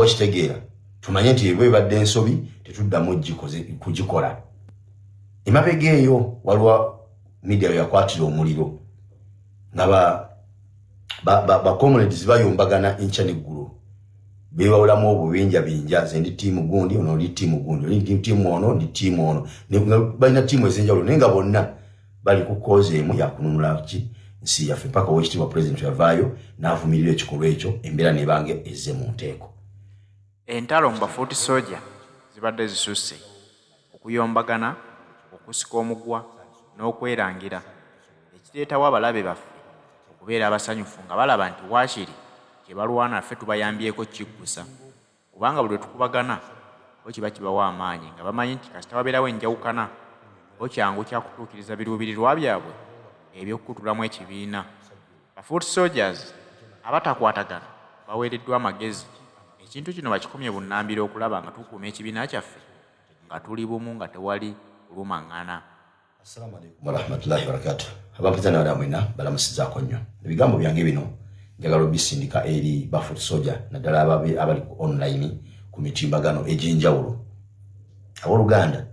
Okitegeera? Tumanye nti eba ebadde ensobi, tetuddamu kugikola. Emabega eyo waliwo media yakwatira omuliro nga ba comrades bayombagana enkya neggulo, bewawulamu obubinja binja. Nze ndi ttiimu gundi, ono ndi ttiimu gundi, oli ndi ttiimu ono, ndi ttiimu ono. Balina ttiimu ez'enjawulo, naye nga bonna bali ku cause emu yakununula ki? Nsi yaffe. Mpaka owekitiibwa Pulezidenti yavaayo n'avumirira ekikolwa ekyo, embeera nebanga ezze mu nteeko. Entalo mu ba foot soldier zibadde zisusse, okuyombagana, okusika omugwa n'okwerangira, ekireetawo abalabe baffe okubeera abasanyufu nga balaba nti waakiri kye balwana ffe tubayambyeko kiggusa, kubanga buli lwe tukubagana bo kiba kibawa amaanyi nga bamanyi nti kasita wabeerawo enjawukana bo kyangu kya kutuukiriza biruubirirwa byabwe eby'okukutulamu ekibiina. Ba foot soldiers abatakwatagana baweereddwa amagezi ekintu kino bakikomye bunnambiro okulaba nga tukuuma ekibiina kyaffe nga tuli bumu nga tewali kulumangana. Assalamu alaikum warahmatullahi wabarakatuh. Abampiza nabala mwena balamusizaako nnyo. Ebigambo byange bino njagala obisindika eri ba foot soldier, naddala abali ku online ku mitimbagano egy'enjawulo. Abooluganda,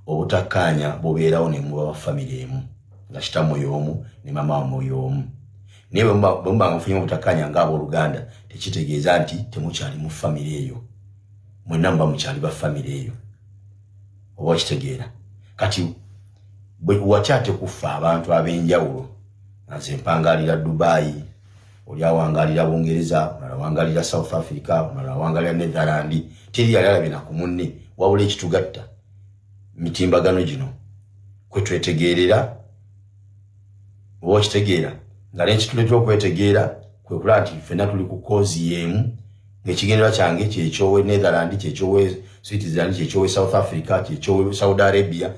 obutakkaanya bubeerawo ne muba ba famire emu, nga kitammwe y'omu ne mama wammwe y'omu. Naye bwe muba nga mufunye obutakkaanya ng'abooluganda, tekitegeeza nti temukyali mu famire eyo. Mwenna muba mukyali ba famire eyo. Oba okitegeera? Kati wakyate kuffa abantu ab'enjawulo, nga nze mpangalira Dubai, oli awangalira Bungereza, omulala awangalira South Africa, omulala awangalira Netherland, teri yali alabye na ku munne, wabula ekitugatta mitimbagano gino kwe twetegeerera. Oba okitegeera? Nga n'ekituleetera okwetegeera kwe kulaba nti ffenna tuli ku cause y'emu, ng'ekigendererwa kyange kyekyowe Netherland, kyekyowe Switzerland, kyekyowe South Africa, kyekyowe Saudi Arabia,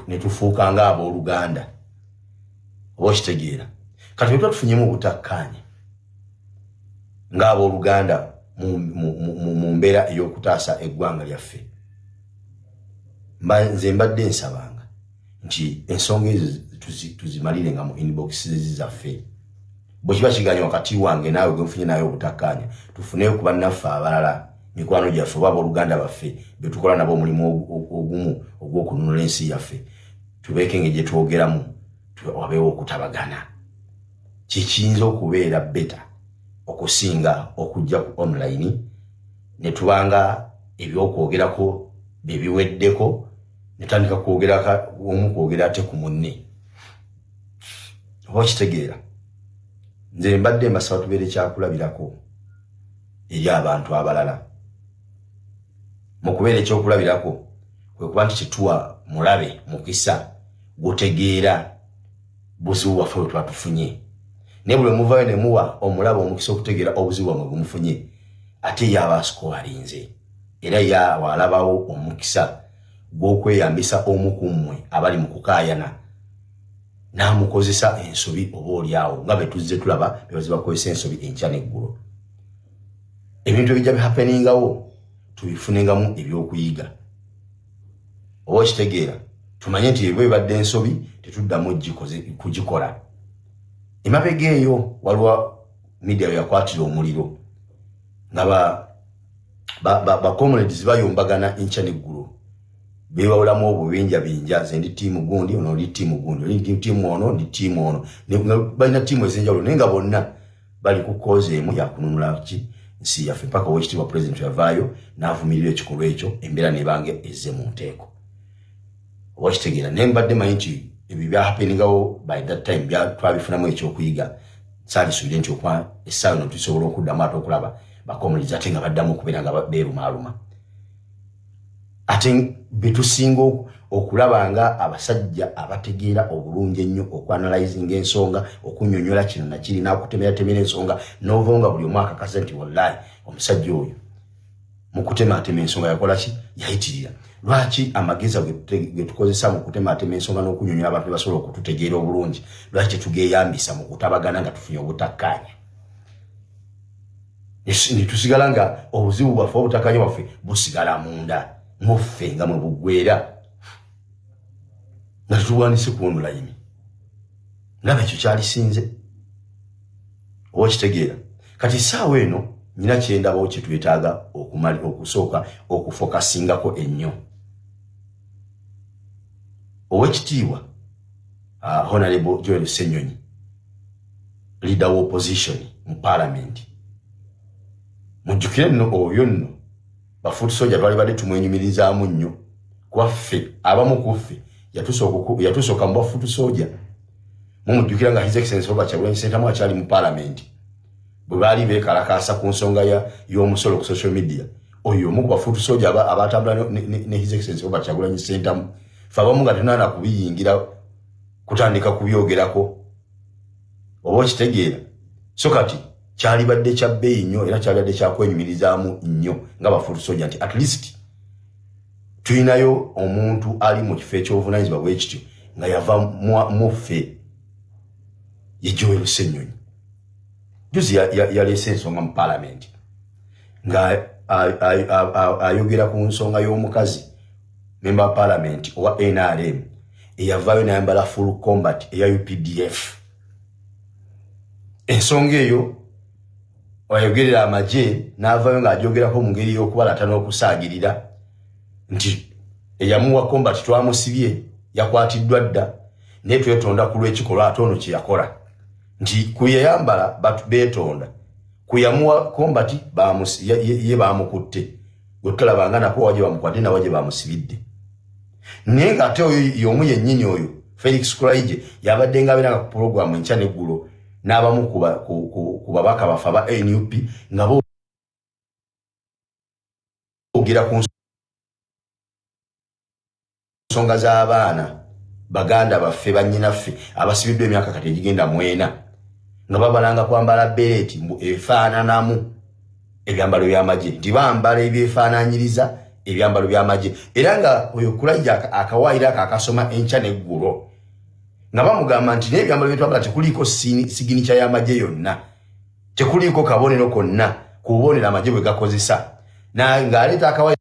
ne tufuuka ng'abooluganda. Oba okitegeera? Kati bwe tuba tufunyemu obutakkaanya ng'abooluganda mu mbeera ey'okutaasa eggwanga lyaffe, nze mbadde nsabanga nti ensonga ezo tuzimalire nga mu inbox zaffe. Bwe kiba kiganye wakati wange naawe gwe nfunye naye obutakkaanya, tufuneyo ku bannaffe abalala, mikwano gyaffe oba abooluganda baffe be tukola nabo omulimu ogumu ogw'okununula ensi yaffe, tubeeko engeri gye twogeramu, wabeewo okutabagana. Kikiyinza okubeera better okusinga okujja ku online ne tubanga ebyokwogerako bye biweddeko, ne tandika kwogera omu kwogera ate ku munne. Oba okitegeera? Nze mbadde mbasaba tubeere kyakulabirako eri abantu abalala. Mu kubeera ekyokulabirako kwe kuba nti tetuwa mulabe mukisa gutegeera buzibu bwaffe bwe tuba tufunye. Naye buli muvayo ne muwa omulabe omukisa okutegeera obuzibu bwammwe bwemufunye, ate ye aba asikowalinze, era ye alabawo omukisa gw'okweyambisa omu ku mmwe abali mu kukaayana n'amukozesa ensobi. Oba oli awo nga bwe tuzze tulaba bebaze bakozesa ensobi enkya n'eggulo. Ebintu ebijja bihappeningawo tubifunengamu ebyokuyiga. Oba okitegeera? Tumanye nti eba ebadde ensobi, tetuddamu kugikola. Emabega eyo waliwo media yakwatira omuliro nga ba comrades bayombagana enkya neggulo, bewawulamu obubinja binja. Nze ndi ttiimu gundi, ono ndi ttiimu gundi, oli ndi ttiimu ono, ndi ttiimu ono. Balina ttiimu ez'enjawulo, naye nga bonna bali ku cause emu yakununula ki? Nsi yaffe. Mpaka owekitiibwa Pulezidenti yavaayo n'avumirira ekikolwa ekyo, embeera nebanga ezze mu nteeko. Oba okitegeera? Naye mbadde manyi nti ebyo byahappeningawo by that time twabifunamu ekyokuyiga. Saalisuubire nti okuba essaawa eno tusobola okuddamu ate okulaba ba comrades ate nga baddamu okubeera nga beerumaaluma. Ate betusinga okulaba nga abasajja abategeera obulungi ennyo okuanalyzinga ensonga, okunyonyola kino nakiri, n'akutemeratemera ensonga, n'ova nga buli omu akakasa nti wallahi omusajja oyo mu kutematema ensonga yakola ki? Yayitirira. Lwaki amagezi ge tukozesa mu kutematema ensonga n'okunyonyola abantu bebasobola okututegeera obulungi, lwaki tetugeyambisa mu kutabagana nga tufunye obutakkaanya, netusigala nga obuzibu bwaffe, obutakkaanya bwaffe busigala munda muffe nga mwe buggwera, nga tetulwanise ku online? Ndaba ekyo kyalisinze. Oba okitegeera? Kati essaawa eno Nyina kyendabawo kyetwetaaga okusooka okufocusingako ennyo. Owekitiibwa Honorable Joel Ssenyonyi, leader wa opposition mu parliament, mujjukire nno oyo nno ba foot soldier twali badde tumwenyumirizaamu nnyo, kuba ffe abamu ku ffe yatusooka mu ba foot soldier. Mumujjukira nga His Excellence Robert Kyagulanyi Ssentamu akyali mu parliament, bwe baali beekalakaasa ku nsonga y'omusolo ku social media, oyo omu ku ba foot soldier abatambula ne His Excellence Robert Kyagulanyi Ssentamu. Fe abamu nga tetunaana kubiyingira, kutandika kubyogerako, oba okitegeera? So kati kyalibadde kya bbeeyi nnyo era kyalibadde kyakwenyumirizaamu nnyo nga ba foot soldier nti at least tulinayo omuntu ali mu kifo ekyobuvunanyizibwa bwe kityo nga yava muffe, ye Joel Ssenyonyi. Juzi yaleese ensonga mu paalamenti nga ayogera ku nsonga y'omukazi memba wa paalamenti owa NRM eyavaayo nayambala full combat eya UPDF. Ensonga eyo ayogerera amagye n'avaayo ng'ajogerako mu ngeri y'okubalata n'okusaagirira nti eyamuwa combat twamusibye, yakwatiddwa dda, naye twetonda ku lw'ekikolwa ate ono kye yakola, nti ku yeyambala beetonda, ku yamuwa combat ye bamukutte, gwe tutalabanga nako waje bamukwate nawaje bamusibidde. Naye ng'ate oyo y'omu yennyini, oyo Felix Kulayigye, yabadde nga abeeranga ku puroguramu enkya neggulo n'abamu ku babaka baffe aba NUP nga boogera ku nsonga z'abaana baganda baffe, bannyinaffe abasibiddwa emyaka kati egigenda mwena, nga babalanga kwambala beret mbu efaananamu ebyambalo by'amagye, nti bambala ebyefaananyiriza ebyambalo by'amagye. Era nga oyo Kulayigye akawaayiro ako akasoma enkya neggulo nga bamugamba nti naye ebyambalo byetwambala tekuliiko signature y'amagye yonna, tekuliiko kabonero konna ku bubonero amagye bwe gakozesa, ng'aleeta akawaayiro.